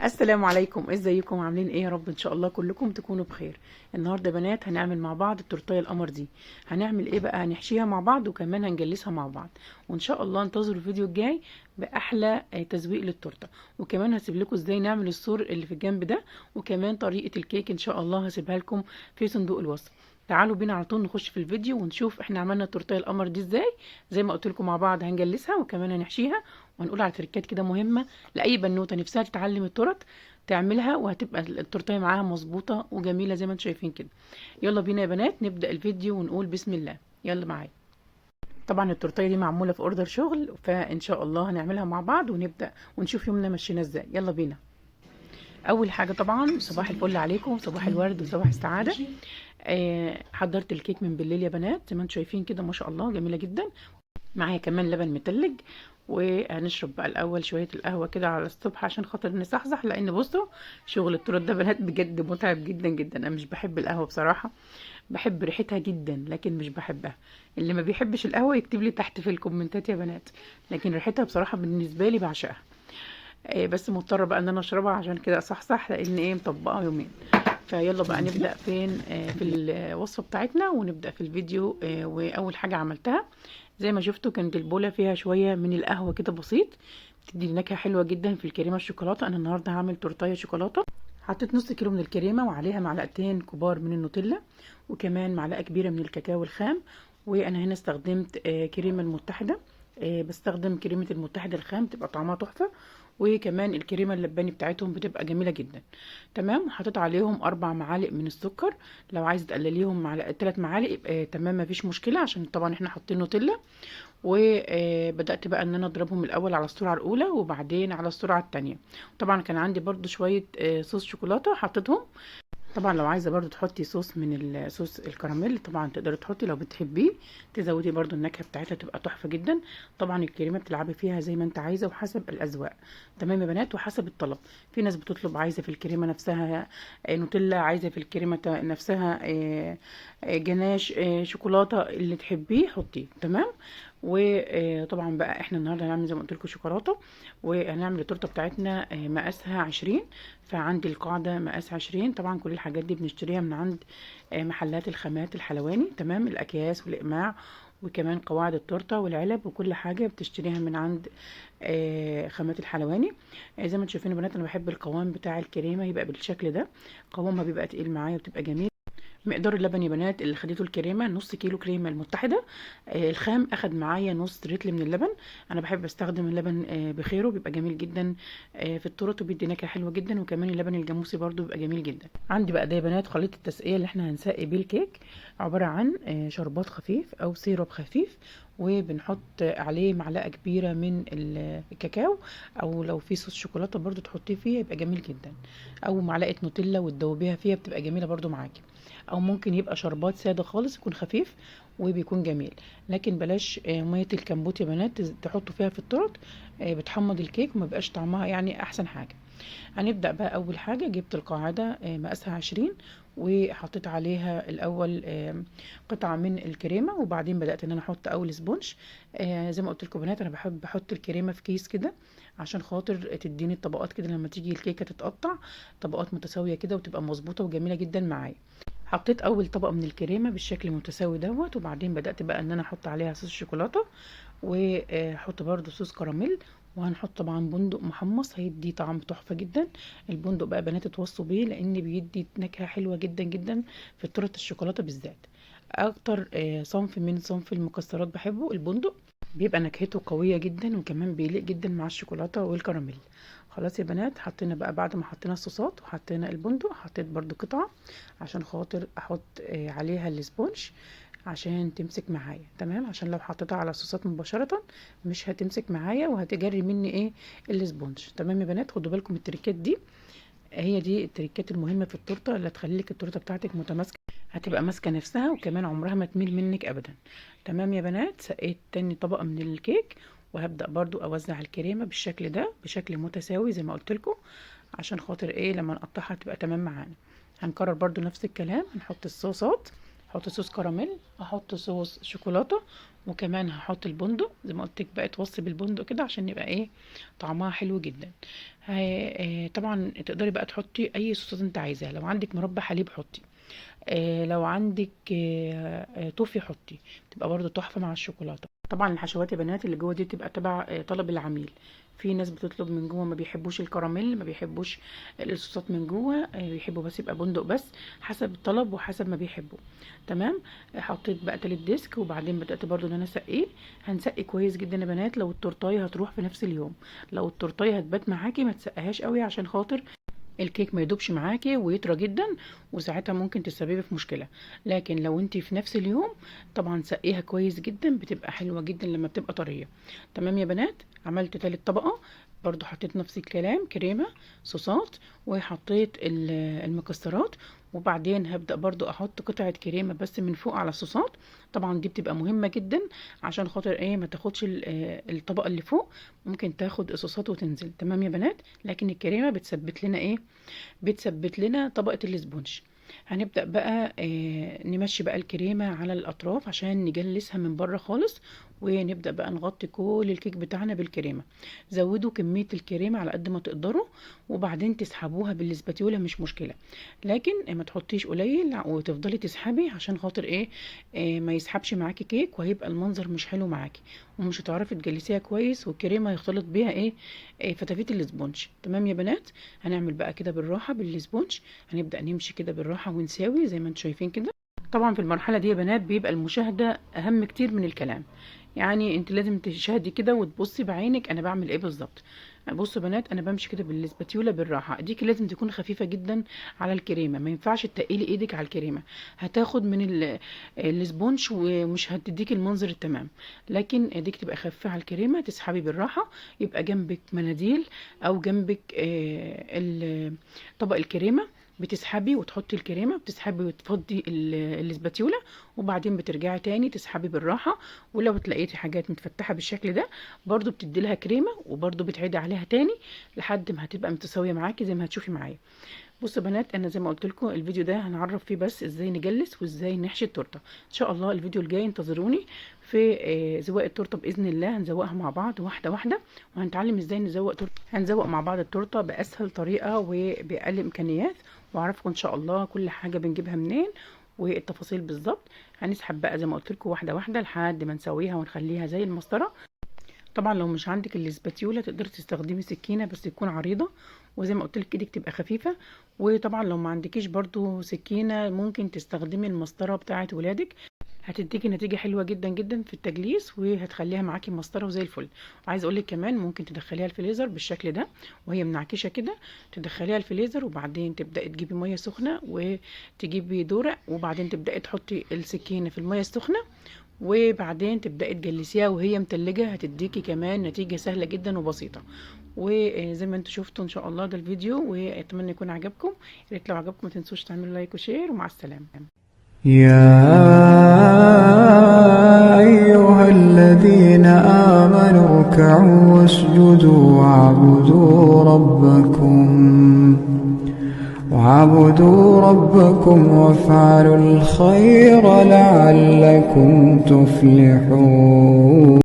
السلام عليكم، ازيكم؟ عاملين ايه؟ يا رب ان شاء الله كلكم تكونوا بخير. النهارده يا بنات هنعمل مع بعض التورتيه القمر دي. هنعمل ايه بقى؟ هنحشيها مع بعض وكمان هنجلسها مع بعض، وان شاء الله انتظروا الفيديو الجاي باحلى تزويق للتورته. وكمان هسيب لكم ازاي نعمل السور اللي في الجنب ده، وكمان طريقه الكيك ان شاء الله هسيبها لكم في صندوق الوصف. تعالوا بينا على طول نخش في الفيديو ونشوف احنا عملنا التورتيه القمر دي ازاي. زي ما قلت لكم مع بعض هنجلسها وكمان هنحشيها، وهنقول على تريكات كده مهمة لاي بنوته نفسها تتعلم التورت تعملها، وهتبقى التورتيه معاها مظبوطة وجميلة زي ما انتم شايفين كده. يلا بينا يا بنات نبدا الفيديو ونقول بسم الله. يلا معايا. طبعا التورتيه دي معمولة في order شغل، فان شاء الله هنعملها مع بعض ونبدا ونشوف يومنا مشينا ازاي. يلا بينا. اول حاجة طبعا صباح الفل عليكم، صباح الورد وصباح السعادة. حضرت الكيك من بالليل يا بنات زي ما انتم شايفين كده، ما شاء الله جميلة جدا. معايا كمان لبن متلج، وهنشرب بقى الاول شوية القهوة كده على الصبح عشان خاطر نصحصح، لان بصوا شغل التورت ده بنات بجد متعب جدا جدا. انا مش بحب القهوة بصراحة، بحب ريحتها جدا لكن مش بحبها. اللي ما بيحبش القهوة يكتب لي تحت في الكومنتات يا بنات، لكن ريحتها بصراحة بالنسبة لي بعشقها. بس مضطرة بقى ان انا اشربها عشان كده اصحصح، لان ايه مطبقه يومين. فيلا بقى نبدا فين؟ في الوصفة بتاعتنا ونبدا في الفيديو. واول حاجة عملتها زي ما شفتوا كانت البوله فيها شوية من القهوة كده بسيط، بتدي نكهة حلوة جدا في الكريمة الشوكولاتة. انا النهارده هعمل تورتايه شوكولاتة. حطيت نص كيلو من الكريمة وعليها معلقتين كبار من النوتيلا، وكمان معلقه كبيرة من الكاكاو الخام. وانا هنا استخدمت كريمة المتحدة، بستخدم كريمة المتحدة الخام تبقى طعمها تحفة، وكمان الكريمة اللباني بتاعتهم بتبقى جميلة جدا. تمام. وحطيت عليهم 4 معالق من السكر، لو عايزه تقلليهم معلقه 3 معالق يبقى تمام مفيش مشكلة، عشان طبعا احنا حاطين نوتيلا. وبدات بقى ان انا اضربهم الاول على السرعة الاولى وبعدين على السرعة الثانية. طبعا كان عندي برضو شوية صوص شوكولاتة حطيتهم. طبعا لو عايزه برضو تحطي صوص من الصوص الكراميل طبعا تقدري تحطي لو بتحبيه، تزودي برضو النكهة بتاعتها تبقى تحفة جدا. طبعا الكريمة بتلعبي فيها زي ما انت عايزه وحسب الاذواق. تمام يا بنات، وحسب الطلب. في ناس بتطلب عايزه في الكريمة نفسها نوتيلا، عايزه في الكريمة نفسها جناش، شوكولاتة، اللي تحبيه حطيه. تمام. وطبعا بقى احنا النهارده هنعمل زي ما قلت لكم شوكولاتة، وهنعمل التورتة بتاعتنا مقاسها 20. فعندي القاعدة مقاس 20. طبعا كل الحاجات دي بنشتريها من عند محلات الخامات الحلواني. تمام. الاكياس والاقماع وكمان قواعد التورتة والعلب وكل حاجة بتشتريها من عند خامات الحلواني. زي ما انتم شايفين يا بنات انا بحب القوام بتاع الكريمة يبقى بالشكل ده، قوامها بيبقى تقيل معايا وبتبقى جميل. مقدار اللبن يا بنات اللي خدته الكريمة نص كيلو كريمة المتحدة، الخام اخد معايا نص رتل من اللبن. انا بحب استخدم اللبن بخيره، بيبقى جميل جدا في التورت وبيدي نكهة حلوة جدا، وكمان اللبن الجاموسي برده بيبقى جميل جدا. عندي بقى ده يا بنات خليط التسقيه اللي احنا هنسقي بيه الكيك، عبارة عن شربات خفيف او syrup خفيف، وبنحط عليه معلقه كبيرة من الكاكاو، او لو في صوص شوكولاتة برده تحطيه فيه يبقى جميل جدا، او معلقه نوتيلا وتدوبيها فيها بتبقى جميلة برده معاكي، او ممكن يبقى شربات ساده خالص يكون خفيف وبيكون جميل. لكن بلاش مية الكمبوت يا بنات تحطوا فيها في التورت، بتحمض الكيك وما بيبقاش طعمها يعني احسن حاجة. هنبدا بقى. اول حاجة جبت القاعدة مقاسها 20، وحطيت عليها الاول قطعه من الكريمة، وبعدين بدات ان انا احط اول sponge. زي ما قلت لكم بنات انا بحب احط الكريمة في كيس كده عشان خاطر تديني الطبقات كده لما تيجي الكيكه تتقطع طبقات متساوية كده وتبقى مظبوطة وجميلة جدا معايا. حطيت اول طبقه من الكريمة بالشكل المتساوي دوت، وبعدين بدات بقى ان انا احط عليها صوص شوكولاتة، واحط برده صوص كراميل، وهنحط طبعا بندق محمص هيدي طعم تحفة جدا. البندق بقى بنات اتوصوا بيه لان بيدي نكهة حلوة جدا جدا في تورته الشوكولاتة بالذات. اكتر صنف من صنف المكسرات بحبه البندق، بيبقى نكهته قوية جدا وكمان بيليق جدا مع الشوكولاتة والكراميل. خلاص يا بنات حطينا بقى بعد ما حطينا الصوصات وحطينا البندق، حطيت برده قطعه عشان خاطر احط عليها ال sponge عشان تمسك معايا. تمام. عشان لو حطيتها على الصوصات مباشرة مش هتمسك معايا وهتجري مني ايه ال sponge. تمام يا بنات، خدوا بالكم التريكات دي، هي دي التريكات المهمة في التورتة اللي هتخلي لك التورتة بتاعتك متماسكة، هتبقى ماسكه نفسها وكمان عمرها ما تميل منك ابدا. تمام يا بنات. سقيت تاني طبقه من الكيك، وهبدا برضو اوزع الكريمة بالشكل ده بشكل متساوي زي ما قلت لكم، عشان خاطر ايه لما نقطعها تبقى تمام معانا. هنكرر برضو نفس الكلام، هنحط الصوصات، احط صوص كراميل، احط صوص شوكولاتة، وكمان هحط البندق زي ما قلت لك بقى، توصي بالبندق كده عشان يبقى ايه طعمها حلو جدا. طبعا تقدري بقى تحطي اي صوصات انت عايزاها، لو عندك مربى حليب حطي، لو عندك توفي حطي، تبقى برضو تحفة مع الشوكولاتة. طبعا الحشوات يا بنات اللي جوه دي بتبقى تبع طلب العميل، في ناس بتطلب من جوه ما بيحبوش الكراميل، ما بيحبوش الصوصات من جوه، بيحبوا بس يبقى بندق بس، حسب الطلب وحسب ما بيحبوا. تمام. حطيت بقى تالت disc، وبعدين بدات برضو ان انا اسقيه. هنسقي كويس جدا يا بنات لو التورتايه هتروح في نفس اليوم، لو التورتايه هتبات معاكي ما تسقيهاش قوي عشان خاطر الكيك ما يدوبش معاكي ويطرى جدا، وساعتها ممكن تسببي في مشكلة. لكن لو انتي في نفس اليوم طبعا سقيها كويس جدا، بتبقى حلوة جدا لما بتبقى طرية. تمام يا بنات. عملت تالت طبقه برضو، حطيت نفس الكلام، كريمة صوصات، وحطيت المكسرات، وبعدين هبدأ برضو احط قطعة كريمة بس من فوق على الصوصات. طبعا دي بتبقى مهمة جدا عشان خاطر ايه ما تاخدش الطبقة اللي فوق، ممكن تاخد الصوصات وتنزل. تمام يا بنات. لكن الكريمة بتثبت لنا ايه، بتثبت لنا طبقة ال sponge. هنبدأ بقى نمشي بقى الكريمة على الأطراف عشان نجلسها من بره خالص، ونبدأ بقى نغطي كل الكيك بتاعنا بالكريمة. زودوا كمية الكريمة على قد ما تقدروا، وبعدين تسحبوها بال spatula مش مشكلة، لكن ما تحطيش قليل وتفضلي تسحبي عشان خاطر ايه، ما يسحبش معاكي كيك وهيبقى المنظر مش حلو معاكي، ومش هتعرفي تجلسيها كويس، والكريمة هيختلط بيها ايه، فتافيت ال sponge. تمام يا بنات. هنعمل بقى كده بالراحة بال sponge، هنبدأ نمشي كده بالراحة ونساوي زي ما انتم شايفين كده. طبعا في المرحلة دي يا بنات بيبقى المشاهدة أهم كتير من الكلام، يعني انت لازم تشاهدي كده وتبصي بعينك انا بعمل ايه بالظبط. بصوا يا بنات، انا بمشي كده بال spatula بالراحة، ايديكي لازم تكون خفيفة جدا على الكريمة، ما ينفعش تقيلي ايدك على الكريمة، هتاخد من ال sponge ومش هتديكي المنظر التمام. لكن ايديك تبقى خفيفة على الكريمة، تسحبي بالراحة، يبقى جنبك مناديل او جنبك طبق الكريمة، بتسحبي وتحطي الكريمة، بتسحبي وتفضي ال spatula، وبعدين بترجعي تاني تسحبي بالراحة. ولو تلاقيتي حاجات متفتحة بالشكل ده برضو بتدي لها كريمة، وبرضو بتعيدي عليها تاني لحد ما هتبقى متساوية معاكي زي ما هتشوفي معايا. بصوا يا بنات، انا زي ما قلت لكم الفيديو ده هنعرف فيه بس ازاي نجلس وازاي نحشي التورتة. ان شاء الله الفيديو الجاي انتظروني في زواق التورتة باذن الله، هنزوقها مع بعض واحدة واحدة، وهنتعلم ازاي نزوق تورته. هنزوق مع بعض التورتة باسهل طريقه وباقل امكانيات، واعرفكم ان شاء الله كل حاجة بنجيبها منين والتفاصيل بالظبط. هنسحب بقى زي ما قلت لكم واحدة واحدة لحد ما نسويها ونخليها زي المسطره. طبعا لو مش عندك ال spatula تقدري تستخدمي سكينة بس تكون عريضة، وزي ما قلت لك ايدك تبقى خفيفة. وطبعا لو ما عندكيش برضو سكينة ممكن تستخدمي المسطره بتاعه ولادك، هتديكي نتيجة حلوة جدا جدا في التجليس، وهتخليها معاكي مسطرة وزي الفل. وعايزه اقول لك كمان ممكن تدخليها الفريزر بالشكل ده وهي منعكشه كده، تدخليها الفريزر وبعدين تبداي تجيبي مية سخنة وتجيبي دورق، وبعدين تبداي تحطي السكينة في المية السخنة، وبعدين تبداي تجلسيها وهي متلجه، هتديكي كمان نتيجة سهلة جدا وبسيطة. وزي ما انتم شفتوا ان شاء الله ده الفيديو، واتمنى يكون عجبكم. يا ريت لو عجبكم ما تنسوش تعملوا like و share، ومع السلامة. يا أيها الذين آمنوا اركعوا واسجدوا واعبدوا ربكم وافعلوا الخير لعلكم تفلحون.